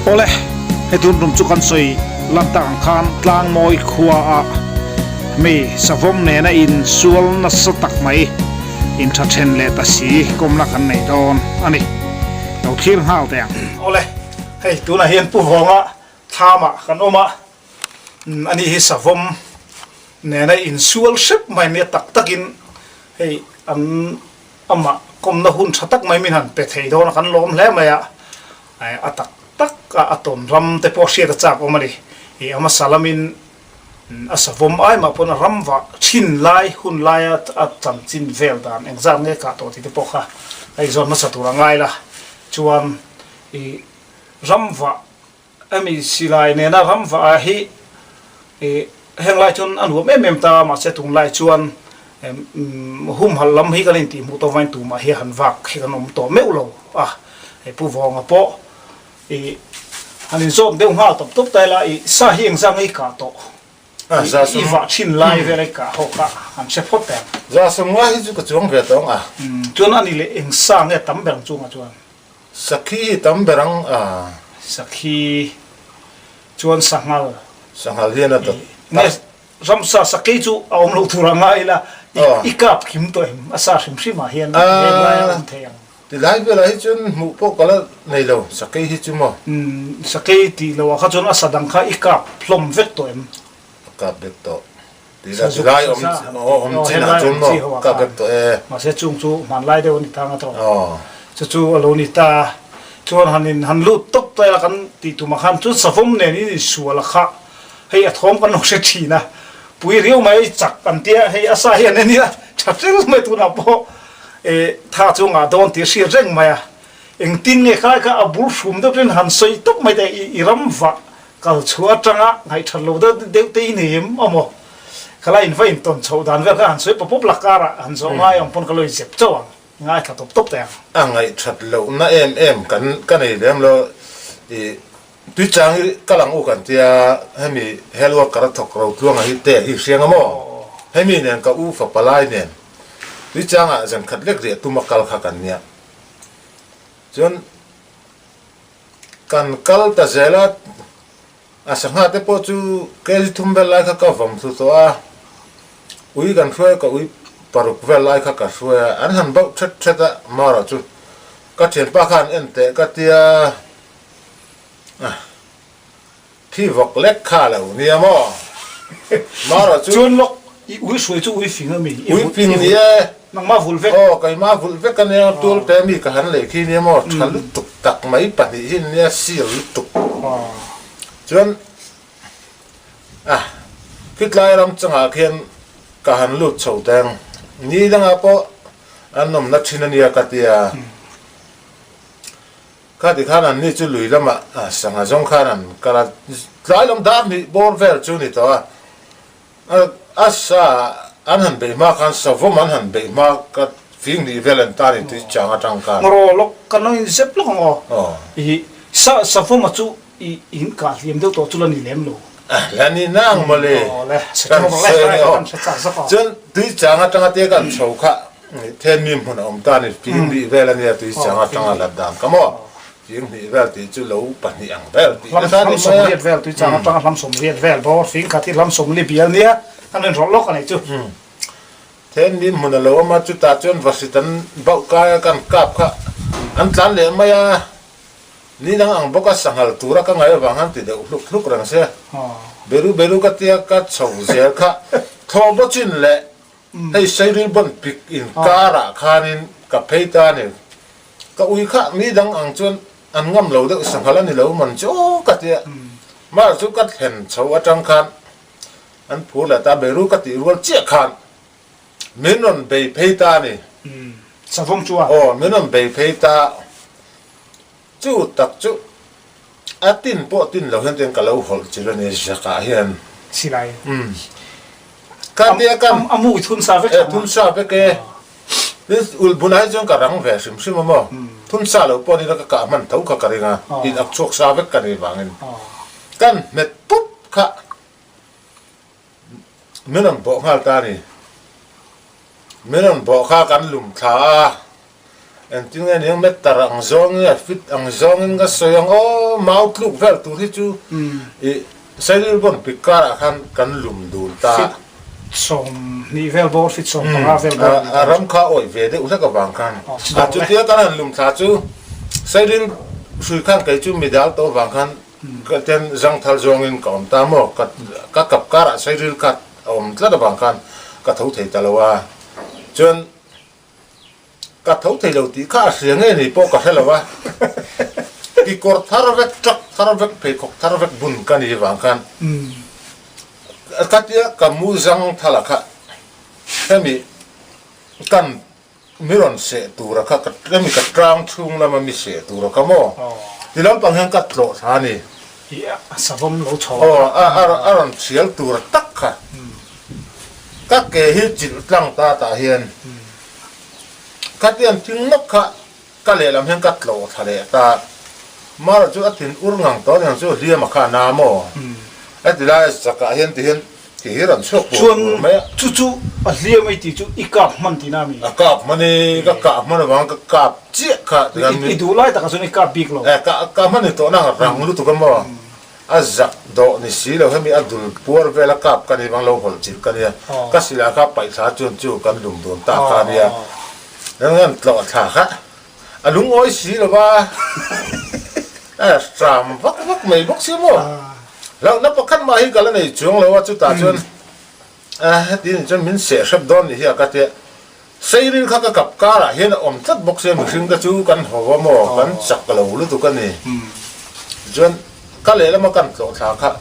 Awle, he tun tum chu kan sawi lan tak ang khan Tlangmawi khua ah mi savawm nena in sual nasa tak mai in tha then leh ta si kawmna kan nei dawn a ni. Lo thlir nghal teh ang. Awle, hei tunah hian Pu Vawnga thlamah kan awm a, ani hi savawm nena insual hrep mai nia tak takin hei an amah kawmna hun tha tak mai min han pe thei dawn a, kan lawm hle mai a, a tak tak a a tawn ram te pawh hriat a chak awm a ni, ih a hmasa lamin a savawm ai mah pawn a ram vah thin lai hun laia a chanchin vel dan engzat nge kah tawh tih te pawh kha ka inzawn hmasa tur a ngai la, chuan ih ram vah Hemi silai nena ram vah ah hi ih heng lai chuan a nuam em em ta a, mahse tunlai chuan humhalh lam hi kan intih hmuh tawh vain tumah hi han vak hi kan awm tawh meuh lo a, hei Pu Vawnga pawh ih han inzawm deuh nghal tawp tawp ta ila ih sa hi engzah nge i kah tawh i vah thin lai vel a i kah ho kha han hre phawt teh ang. Za sawmnga hi chu ka chuang ve tawh ang a. Chuan ani leh eng sa nge tam ber ang chungah chuan? Sakhi hi tam ber ang a. Sakhi chuan sanghal. Sanghal hian a dawt tak. Nge ramsa sakei chu a awm loh tur a ngai ila i kap kim tawh em? A sa hrim hrim ah hian heng lai a awm thei ang. Ti lai velah hi chuan hmuh pawh ka la nei lo sakei hi chu maw? Sakei tih loh ah kha chuan a sa dang kha i kap hlawm vek tawh em? Ka kap vek tawh. Ti la ti lai awm awm chin ah chuan maw ka vek tawh e. Mahse chung chu hmanlai deuh a ni tang a tawh. Chu chu a lo ni ta. Chuan han in han lut tawp ta ila kan tih tumah khan chuan savawm nen in insual a kha hei a thawm kan lo hre thin a. Pui riau mai chak an tia hei a sa hian ania tha tel mai tunah pawh e tha chu ngah dawn tih a hriat reng mai a. Engtin nge khalai kha a bul hrum deuh ten han sawi tawp mai teh i ram vah Kal chhuah atanga ngaihthat lo deuh deuh te i nei em amaw? Khalai in va intawn chhoh dan vel kha han sawi pawp pawp la karah han zawh ngai ang pawn ka lo inzep chauh ang, ngaithla tawp tawp teh ang. A ngaihthat lohna em em kan ka nei lem lo i Tuichang hi kal ang u kan tia hemi health worker a thawk ro tluanga hi te hi hriang amaw? Hemi nen ka u fapa lai nen Tuichangah zan khat lek riah tum a kal kha kan nia chuan Kan kal ta zel a, a sangha te pawh chu kg thum vel lai kha ka vawm thlu tawh a, ui kan hruai a, ka ui paruk vel lai kha ka hruai a, an han bauh thet thet a, Mara chu ka thianpa khan en teh ka tia, thi vawk lek kha lo nia maw? Mara chu. Chuan lawk, i ui hruai chu ui fing a mi? Ui fing ni e. Nangmah vulh vek? Aw, keimah vulh vek a nia, tual te mi ka han lei khi nia maw? Tha lutuk tak mai pahnih hi nia, seal lutuk. Chuan, ah, khitlai ram chungah khian ka han lut chho teng. Ni dangah pawh an awmna thin a nia ka tia. Kha ti khan an ni chu lui lamah sangha zawng khan an kal a, tlai lam dar hnih bawr vel chu ni tawh a, a sa an han beih hma khan savawm an han beih hma ka fing hnih vel an tan in tui chang atang khan. Ngaw lawk kan lo in zep lawk ang aw. I sa savawma chu i in kah hliam deuh tawh chu la ni lem lo. La ni nang mawle. Aw le, sa chu le kan hre chak zawk aw. Chuan tui chang atanga te kan chho kha Then mi hmun a awm ta ni, fing hnih vel a nia tui chang atanga lat dan ka maw? Fing hnih vel tih chu lo pahnih ang vel tih na ta ni mai a. Hlam sawmriat vel tui chang atanga hlam sawmriat vel bawr fing khat hi hlam sawmli bial nia an inrawlh lawk a nih chu. Then mi hmun a lo awm a, chutah chuan vahrit an bauh kai a kan kap kha an tlan leh mai a, ni dang ang bawk a sanghal tura ka ngaih avang han ti deuh hluk hluk reng se. Beru beru ka tia ka chho zel kha thaw bawchin leh Hei Sairil bawn pik inkarah khanin ka phei ta a ni. Ka ui kha mi dang ang chuan an ngam lo deuh sanghal a ni lo man chu aw ka ti a. Mar chu ka thlen chho atang khan an phur leh ta Beru ka tih rual chiah khan min rawn bei phei ta a ni. Savawm chu a. Aw min rawn bei phei ta. Chu tak chu a tin pawh tin lo hian tiang ka lo hawlh chil a ni zakah hian. Silai. Umm. Ka tia kan. A mu i thun sa vek ang a. Thun sa vek e. Tin ul bunah hi chuan ka rang ve hrim hrim a maw. Thun sa lo pawh nila ka kah hman tho kha ka ring a. In ak chhuak sa vek ka nih vangin. Kan hmet pup kha min rawn bawh nghal ta a ni. Min rawn bawh kha kan lum thla a, engtin nge niang meter ang zawng nge fit ang zawngin ka sawi ang aw, mau tluk vel tur hi chu ih Sailil bawn pik karah khan kan lum dun ta. Fit 20 vel bawr, fit 15 vel bawr. A ram kha awih ve deuh hlek avang khan. A chutia kan han lum thla chu Sailil hrui khan kei chu midal tawh avang khan ka ten zangthal zawngin ka awm ta maw, ka kap karah Sailil kha a awm tlat avang khan ka tho thei ta lo a, chuan ka tho thei lo tih kha a hria nge ni pawh ka hre lo a, kekawr thar vek, truck thar vek, pheikhawk thar vek bun ka ni vang khan ka tia ka mu zang thala kha hemi kan Mi rawn seh tura kha ka hemi ka tlang chhung lama mi seh tura kha maw? Ti lampang hian ka tlawh thla a ni. I a savawm lo chho a. Aw, a rawn thial tura tak kha. Ka ke hi chilh tlang ta tah hian khatiang thing nawk kha Ka lehlam hian ka tlawh thla leh ta. Mara chu a thin ur ngang tawh aniang chu hliam a kha a na maw? A ti lai a zakah hian ti hian ti hi rawn chhuak pur pur mai a. Chuan chu chu a hliam ei tih chu i kap hman tihna a mi? A kap hman i, ka kah hman avang ka kap chiah kha ti hian mi. I duh lai takah chuan i kap bik lo. E, ka kah hman ni tawh nang rang lutuk a maw? A zak dawh ni si lo hemi a dul puar vel a kap ka ni vang lo hawlh chilh ka nia. Ka silai kha paih thla chuan chu kan lum dun ta kha a nia. Engem tlawh thla kha a lungawi si lo va, a hram vak vak mai bawk si maw? Hlauhna pakhat mah hi ka la nei chuang lo a, chutah chuan heti ni chuan min seh hrep dawn ni hi a ka tia. Seiril kha ka kap karah hian a awm tlat bawk sia, mihring te chu kan haw a maw, kan chak lo lutuk a ni. Tichuan ka lehlama kan tlawh thla kha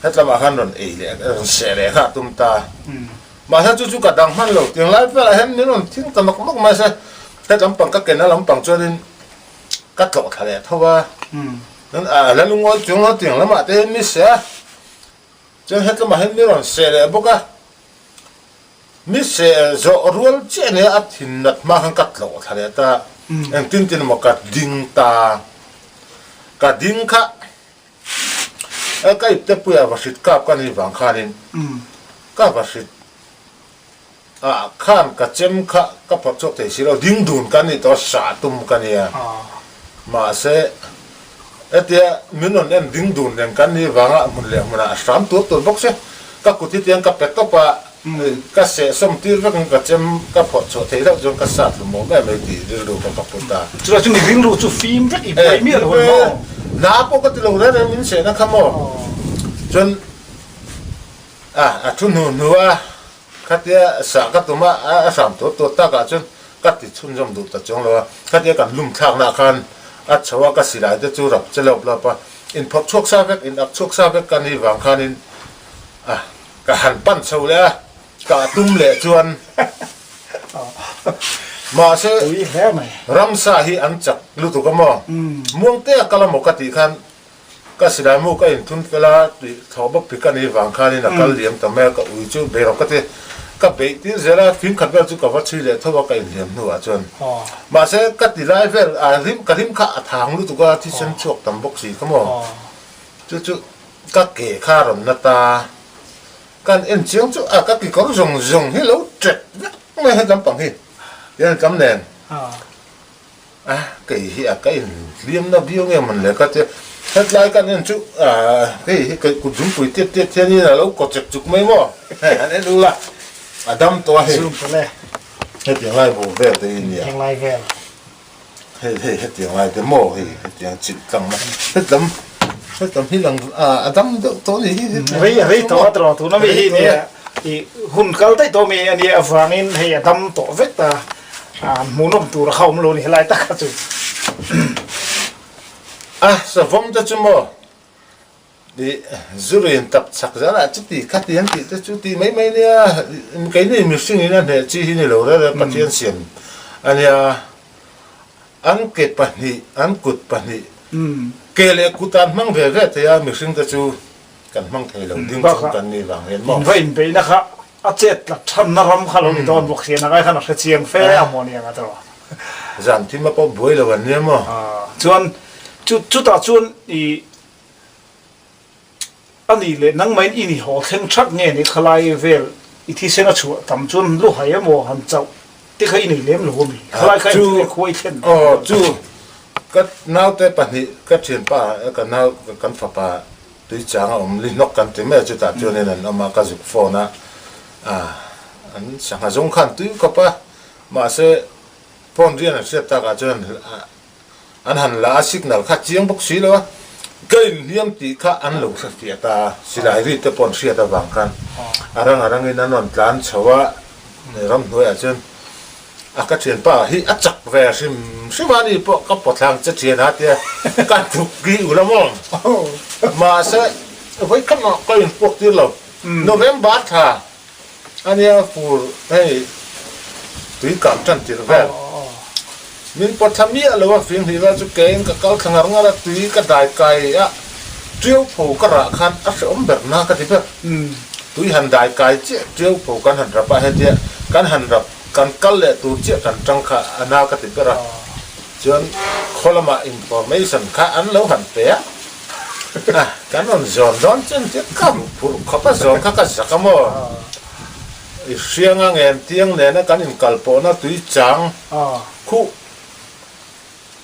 Hetlamah khan rawn ei leh rawn seh leh kha a tum ta. Mahse chu chu ka dang hman lo. Tiang lai velah hian min rawn thing ta nawk nawk mai se het lampang ka kena lampang chuanin ka tlawh thla leh tho a. Chuan a la lungawi chuang lo tiang lamah te hian mi seh a. Chuan hetlamah hian mi rawn seh leh bawk a. Mi seh zawh rual chiah nia a thin nat hma khan ka tlawh thla leh ta. Engtin tin emaw ka ding ta. Ka ding kha. Ka ipte puia va hrit kap ka ni vang khanin ka va hrit ah khan ka chem kha ka phawrh chhuak thei si lo, ding dun ka ni tawh a, sah tum ka nia. Mahse hetia min rawn en ding dun reng kan nih vanga hmun leh hmunah a hram tur tur bawk se, ka kut hi tiang ka pe tawp a, Ka seh sawm tir vek ang ka chem ka phawrh chhuah theih loh chuan ka sat lu mawm em mai tih rilru kha ka put a. Chutah chu mi rilru chu fim vek i buai miah lo a ni maw? Na pawh ka ti lo reng reng min sehna kha maw? Chuan a a thu hnu hnu a khatia sah ka tum a a hram tur tur takah chuan ka ti chhunzawm duh ta chuang lo a, khatia kan lum thlaknaah khan a chho a ka silai te chu rap che lawp lawp a, inphawrh chhuak sa vek in ak chhuak sa vek ka ni vang khanin a Ka han pan chho leh a, ka tum leh chuan mahse ramsa hi an chak lutuk a maw? Muangte a kal a maw ka tih khan ka silai mu ka inthun fel a, tih thlawh bawk pik a nih vang khanin a kal liam ta mai a, ka ui chu bei rawh ka ti. Ka beih tir zel a, fing khat vel chu ka va chhui leh tho a ka inhliam hnuah chuan. Mahse ka ti lai vel a rim ka rim kha a thang lutuk a, thisen chhuak tam bawk si kha maw? Chu chu Ka ke kha rawn na ta. Kan en chiang chu a ka kekawr zawng zawng hi lo ṭek vek mai he lampang hi tiang tlâm nen a kei hi a ka inhliam na viau nge mawn le ka tia hetlai kan en chu a hei hi kei kut zungpui tiat tiat hian in a lo kaw chek chuk mai maw hei han en ula a dam tawh a hei hetiang lai bawr vel te hi nia. Hei hei hetiang lai te maw hei hetiang chilh tlang na hetlam hetlam hi lang a dam deuh tawh a ni hi hetiang Rei rei tawh a tawh tuna mi hi nia i hun kal daih tawh mi a nia avangin hei a dam tawh vek ta a hmuhnawm tur a kha awm lo a ni helai tak kha chu. A savawm te chu maw I zurin tap chak zanah chuti khati an tih te chu ti mai mai nia, keini mihring in a hneh chi hi ni lo reng reng Pathian siam a nia, an ke pahnih an kut pahnih ke leh kut an hmang ve ve thei a, mihring te chu kan hmang thei lo ding chung kan nih vang hian maw. In va inbeihna kha a chet tlat thanna ram kha lo ni dawn bawk si a, nang ai khan a hre chiang fe a maw nia nga tawh. Zan thim a pawh buai lo an nia maw. Chuan chutah chuan i A nih leh nangmahin i ni haw thleng that nge ni khalai vel I thisen a chhuah tam chuan lu hai emaw han chauh te kha i nei lem lo ami? Khalai kha Chu engtin nge khua i thlen? Aw chu ka naute pahnih ka thianpa ka nau kan fapa tuichang a awm li hnawk kan ti mai a chutah chuanin an awm a ka zuk phone a an sangha zawng khan tui khawp a mahse phone rian an hriat takah chuan An han la a, signal kha chiang bawk si lo a, ka inhliam tih kha an lo hre fiah ta a, silai ri te pawh an hriat avang khan a rang a rangin an rawn tlan chho a, ramhnuaiah chuan a ka thianpa hi a chak ve hrim hrim a ni pawh ka pawthlang che thian a tia ka tuk ki u la maw mahse vawikhat mah ka inpuak tir lo November thla A nia fur hei tui kang tan tirh vel. Min pawt thla miah lo a fing hnih vel chu keiin ka kal thla ngar ngar a, tui ka dai kai a, tiau pho ka rah khan a hrehawm ber na ka ti ber. Tui han dai kai chiah tiau pho kan han rap a hetia kan han rap kan kal leh tur chiah kan tang kha a na ka ti ber a, chuan khaw lamah information kha an lo han pe a. Kan rawn zawn dawn chen chiah ka ruh phurh khawp a zawn kha ka zak a maw? I hrianga ngen tiang nena kan inkal pawhna tui chang khuh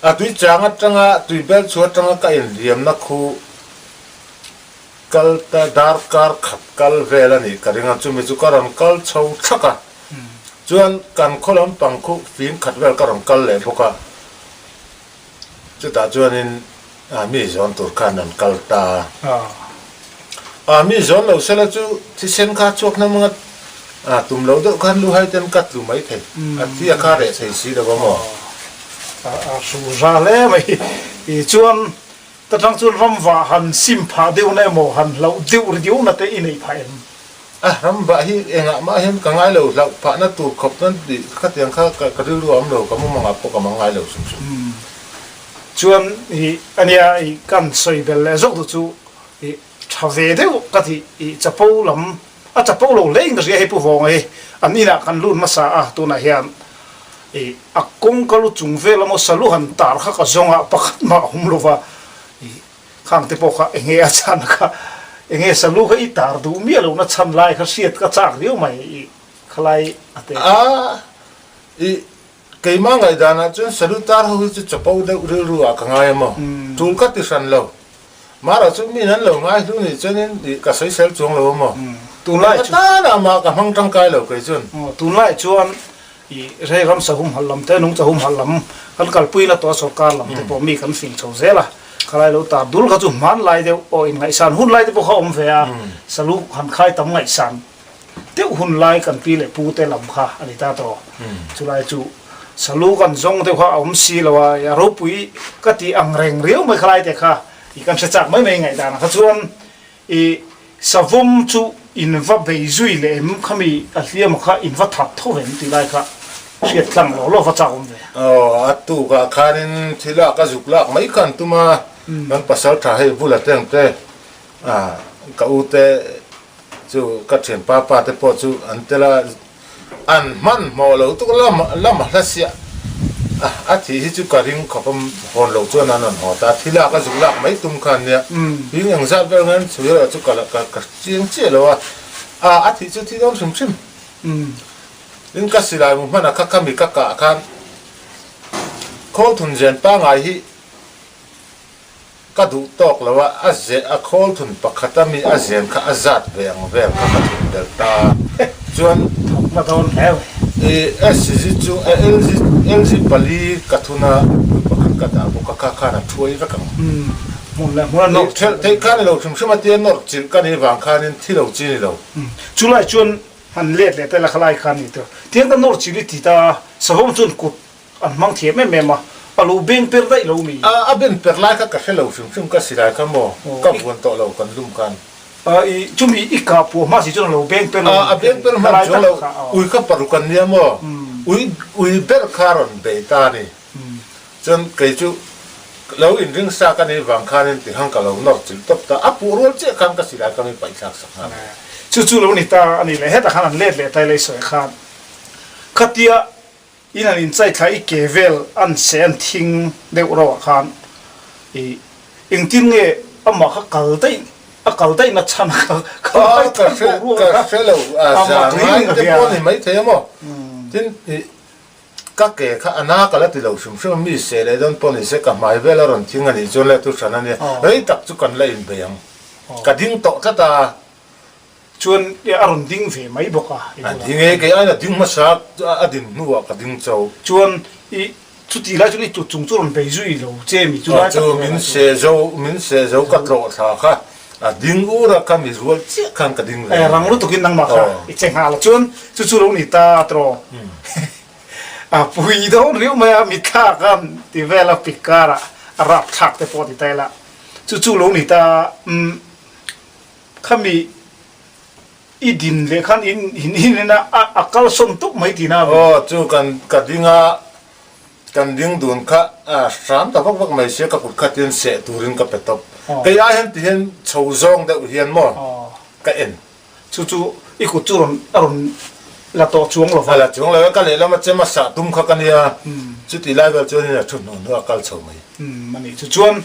a tui chang atanga tui bel chhu atanga ka inhliamna khu kal ta darkar khat kal vel a nih ka ring a chumi chu ka rawn kal chho thak a chuan kan khaw lampang khuh fing khat vel ka rawn kal leh bawk a. Chutah chuanin mi zawn tur khan an kal ta a. Mi zawn lo sela chu thisen kha chhuak hnam anga tum lo deuh khan lu hai ten ka tlu mai thei. A thi a kha reh thei si lo a maw? A hru za hle mai. Chuan ta tang chuan ramvah han sim phah deuhna emaw han hlauh deuh ri deuhna te i neih phah em? A ram bah hi engah mah hian ka ngai lo, hlauh phahna tur khawp nan tih khatiang kha ka rilru a awm lo, ka mumangah pawh ka mang ngai lo hrim hrim. Chuan i ania i kan sawi bel leh zawk duh chu i tha ve deuh ka tih i chapo lam a chapo lo hle in ka hria hei Pu Vawnga hi an inah kan lut hmasa a tunah hian i a kawngka lu chung vel emaw salu han tar kha ka zawng a pakhat mah a awm lova i Khang te pawh kha enge a chhan kha enge salu kha i tar duh miah lohna chhan lai kha hriat ka chak riau mai i khalai a te. A, i keimah ngaihdanah chuan salu tar ho hi chu chapo deuh rilru ah ka ngai a maw? Tul ka ti hran lo. Mahrawh chu min an lo ngai hlu nih chuanin i ka sawisel chuang lo a maw? Tunlai chu. Engatan ah mah ka hmang tangkai lo kei chuan. Tunlai chuan I rei ramsa humhalh lam te, nungcha humhalh lam kan kalpui na tawh a sorkar lam te pawh mi kan fing chho zel a, khalai lo tar dul kha chu hmanlai deuh aw in ngaihsan hun lai te pawh kha awm ve a, salu han khai tam ngaihsan deuh hun lai kan pi leh pu te lam kha a ni ta tawh, chulai chu salu kan zawng deuh kha a awm si lo a, a ropui ka tih ang reng riau mai khalai te kha i kan hre chak mai mai ngaihdan ah kha chuan I savawm chu in va bei zui leh em khami a hliam kha in va that tho em tih lai kha hriat tlang lo lo va chak awm ve. Aw a tukah khanin thil a ka zuk lak mai khan tum a, kan pasal tha hei bula teng te ka u te chu ka thianpa pa te pawh chu an tel a, An hmanhmawh lo tuk lam lam a hla siah a, a thih hi chu ka ring khawp a, hawn lo chuan an rawn haw ta, thi lak a zuk lak mai tum khan nia, hing eng zat vel ngan chhui erawh chu ka ka ka chiang chiah lo a, a a thih chu thi dawn hrim hrim. Tin ka silai mu hman a kha khami ka kah khan khawl thun zen pangai hi Ka duh tawk lo a, a ze a khawl thun pakhat a mi a zen kha a zat ve ang vel kha ka thun belh ta a, chuan Thawkna dawn hle mai. I SG chu LG LG pali ka thun a, pui pakhat ka dah bawk a, kha khan a thuai vek ang. Hmun leh hmun a nawr chilh. Theih kha ni lo hrim hrim a tia nawr chilh ka nih vang khanin thi lo chi ni lo. Chulai chuan han let leh ta ila khalai khan ni tur. Tiang ka nawr chilh i ti ta a, savawm chuan kut An hmang thiam em em a, a lo beng per daih lo mi. A ben per lai kha ka hre lo hrim hrim ka silai kha maw, ka vuan tawh lo kan lum khan. I chumi i kah puah hma si chuan a lo beng per lo. A beng per hman chuang lo, ui kha paruk an nia maw, ui ui ber kha a rawn bei ta a ni. Chuan kei chu lo inring sa ka nih vang khanin tihang ka lo nawr chilh tawp ta, a puh rual chiah khan ka silai kha mi paih thlak sak nghal. Chu chu lo ni ta a ni leh hetah khan an let leh ta ila i sawi khan khatia In an inchai thla i ke vel an seh an thing deuh rauh ah khan i engtin nge amah kha kal daih. A kal daih na chhan a kal daih Ka hre ka hre lo a za ngai te pawh ni mai thei a maw tin ih ka ke kha a na ka la ti lo hrim hrim a mi seh leh dawn pawh ni se ka hmai vel a rawn thing a nih chuan le thu hran a nia rei tak chu kan la inbei ang ka ding tawh tlat a. Chuan a rawn ding ve mai bawk a. A ding e, kei aiin a ding hmasa a din hnuah ka ding cho. Chuan i chuti lai chuan i tut chung chu rawn bei zui lo che mi chu lai tak chu min seh zo, min seh zo ka tlawh thla kha a ding ur a kha mi rual chiah khan ka ding ve. Rang lutukin nangmah kha i che nghal a, chuan chu chu lo ni ta tawh. A pui dawn riau mai a, mitthla khan ti vel a pik karah a rap thlak te pawh ti ta ila chu chu lo ni ta umm. Khami i din leh khan in in in a a kalsawn tuk mai tihna a ni. Aw chu kan ka ding a, kan ding dun kha a hram ta vak vak mai sia ka kut kha tian seh turin ka pe tawp. Kei ai hian ti hian chho zawng deuh hian maw ka en. Chu chu i kut chu rawn a rawn la tawh chuang lo va. A la chuang lo e, ka lehlam a chem a sah tum kha ka nia, chuti lai vel chuanin a thu hnuh hnuh a kal chho mai. Umm a nih chu chuan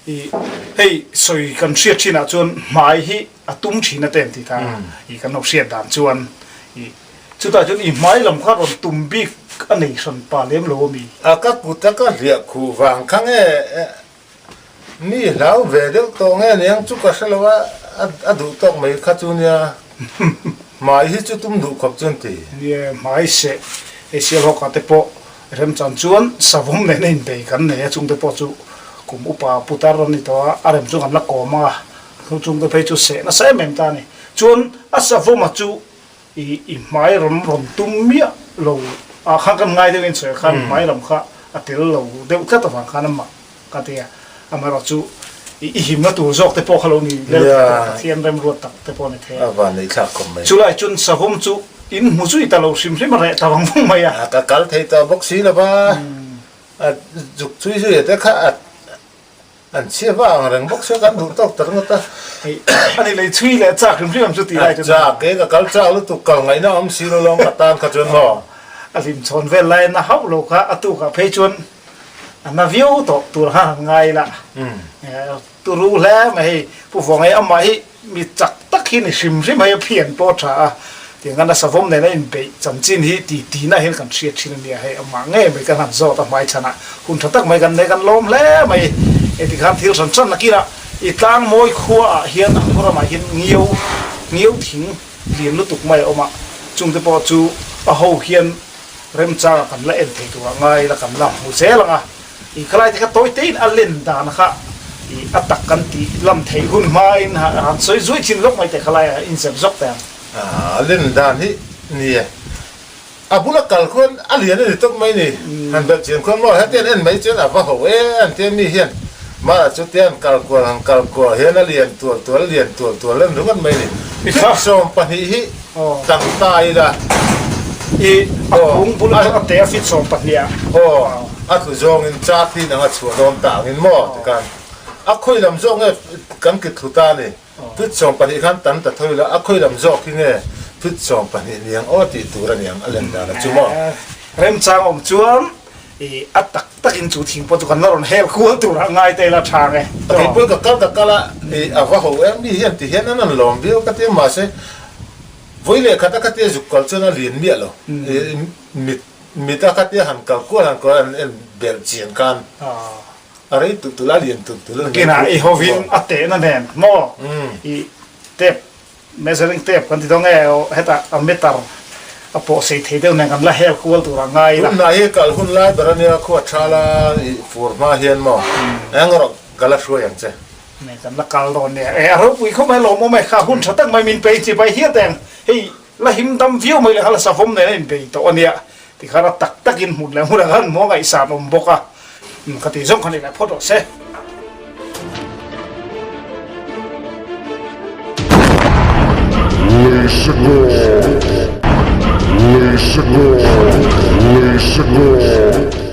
I hei sawi kan hriat thinah chuan hmai hi a tum thin a ten tih ta i kan lo hriat dan chuan i chutah chuan i hmai lam kha rawn tum bik a nei hran pa lem lo ami. A ka kut a ka hliah khuh vang kha nge mi hlau ve deuh tawh nge niang chu ka hre lo a a duh tawk mai kha chu nia hmai hi chu tum duh khawp chuan ti. Nia hmai seh hei sialhawk ah te pawh Remchan chuan savawm nena inbei kan nei a, chungte pawh chu kum upa putar a ni tawh a, a rem chu kan la kawm a, chu chungte phei chu seh nasa em em ta a ni. Chuan a savawma chu i i hmai ram rawn tum miah lo ah khan kan ngai deuhin sawi khan hmai lam kha a tel lo deuh tlat avang khan amah Ka ti a, amaherawh chu i himna tur zawk te pawh kha lo ni lel Pathian remruat tak te pawh a ni thei a. A van nei thlak khawp mai. Chulai chuan savawm chu in hmu zui ta lo hrim hrim a reh ta vang vang mai a. Ka kal thei tawh bawk si lo va, a zuk chhui zui a te kha a an chhia va ang reng bawk sia kan duh tawk ta ringawt a. A ni lei chhui leh chak hrim hrim ang chu tih lai chuan. Chak e ka kal chak lutuk kal ngaihna awm si lo lawng ka tan kha chuan maw. A hlimchhawn vel lai na hauh lo kha a tukah phei chuan A na viau tawh tur kha han ngai ila turu hle mai hei Pu Vawngei amah hi mi chak tak hi ni hrim hrim hei a phian pawh a tha a tiang khan a savawm nena inbeih chanchin hi ti tina hian kan hriat thin a nia hei amah ngei mai kan han zawt a hmai chhanah hun tha tak mai kan nei kan lawm hle mai hei tikhan thil hran hran nakinah i tlang mawi khua ah hian a khaw ramah hian ngiau ngiau thing lian lutuk mai a awm a chungte pawh chu a ho hian Remchanga kan la en thei turah ngai ila kan la hmu zel ang a, i khalai te kha tawi tein a len dan kha i a tak kan tih lam theih hun hmain han sawi zui thin lawk mai teh khalai a inzep zawk teh ang. A len dan hi ni e, a bula kal khuan a lian a ni tawp mai ni, han belh chian khuan maw hetiang en mai chuan a va ho e an tia mi hian mah chutia an kal kual han kal kual hian a lian tual tual a lian tual tual en ringawt mai ni, 22 hi Tang ta ila. I a kung bul atang a te a fit 12 ah. Aw, a tlu zawngin chartin anga chhuah dawn ta angin maw tikhan a khawi lam zawk nge kan kit thlu ta ni. Fit 12 khan tan ta tho ila a khawi lam zawk hi nge fit 12 niang aw tih tur a niang a len dan a chu maw. Remchang awm chuan i a tak takin chu thing pawh chu kan la rawn hel kual turah ngai ta ila tha nge. Kei pawh ka kal ka kal a, i a va ho em mi hian ti hian an an lawm viau ka ti a mahse vawi leh khat a khatia zuk kal chuan a lian miah lo i mit mit a khatia han kal kual han kual an en belh chian khan a rei tulh tulh a lian tulh tulh a ni. Kinah i hovin a tehna nen maw i tep Measuring tape kan ti dawn nge aw hetah a meter a pawh sei thei deuh nen kan la hel kual tur a ngai la. Tunhnai hi kal hun lai ber ania khua tha la i fur hma hian maw eng rawh ka la hruai ang che. Ne kan la kal dawn nia e a ropui khawp mai lawmawm e kha hun tha tak mai min pe chi bai hiat eng hei la him dam viau mai leh la savawm nen a inbei tawh ania tikhan a tak takin hmun leh hmun ah khan hmuh a ngaihsan awm bawk a ka tih zawng khan i leh phawt rawh se. Leisekawr Leisekawr Leisekawr.